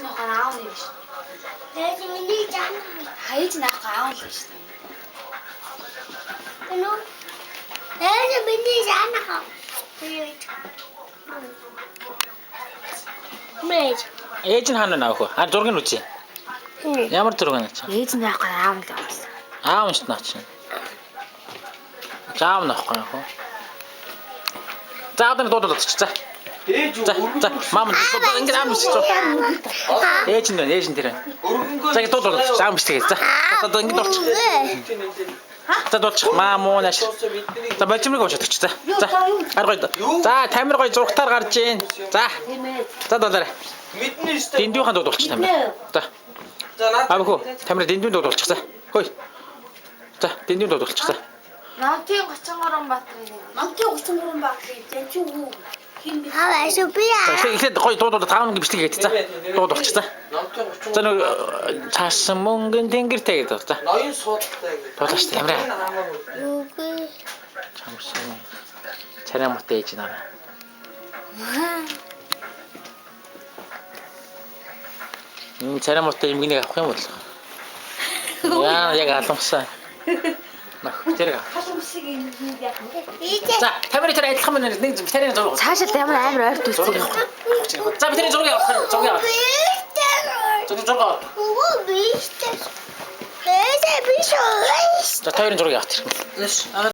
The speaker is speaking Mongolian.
нь авах аав нь юм шүү. Ээж миний жан. Ээж нь авах аав нь юм шүү. Нү. Ээж миний жан ах. Мэж. Ээж нь хаана байна аах вэ? А зургийг нь үзье. Ямар зураг байна чи? Ээж нь авах аав нь л байна. Аав нь шүү наа чи. Заав нөхгүй яах вэ? За одоо дуудаад очих за. Ээж За за мам ингэ аав биш зур. Ээж нь байна, ээж нь тэр байна. Өргөнгөө. За ингэ дуудаад очих. Аав биш тэгээ. За. За одоо ингэ дуулчих. За дуулчих. Маа муу нааш. За болжимрыг уншаад өгч. За. За. Гар гоё. За тамир гоё зургатаар гарч ийн. За. За дуулаарай. Мэднэ шүү дээ. Дэндүүхэн дуудуулчих тамир. За. За наад. Аав хөө. Тамир дэндүүн дуудуулчих. За. Хөөе. За дэндүүн дуудуулчих. За. Намтын 33 Баатрын нэг. Намтын 33 Баатрын зэнчүү үү? Хин бэ? Хаа ашиг би За эхлээд эхлээд гоё дуудуулаад таав нэг бичлэг хийгээд. За. Дуудуулчих. За. Намтын 33. За нэг цаасан мөнгөн тэнгэртэй гэдэг. За. Ноён суудалтай гэдэг. Дуулаач тамираа. Энэ хамаагүй. үгүй. Чамсан. Царай муутай ээж нараа. Энэ царай муутай эмгэнийг авах юм бол. Яа яг аламсан. Нах тэр. Халамсыг юм яах вэ? Ээж. За тамир тэр адилхан байна. Нэг битэрийн зураг. Цаашаа ямар амар ойр Зураг дүүцсэн. авах. За битэрийн зураг авах. Зураг авах. Зураг зураг авах. Үгүй биш. Ээж биш. За тойрон зураг авах тэр. Нэш.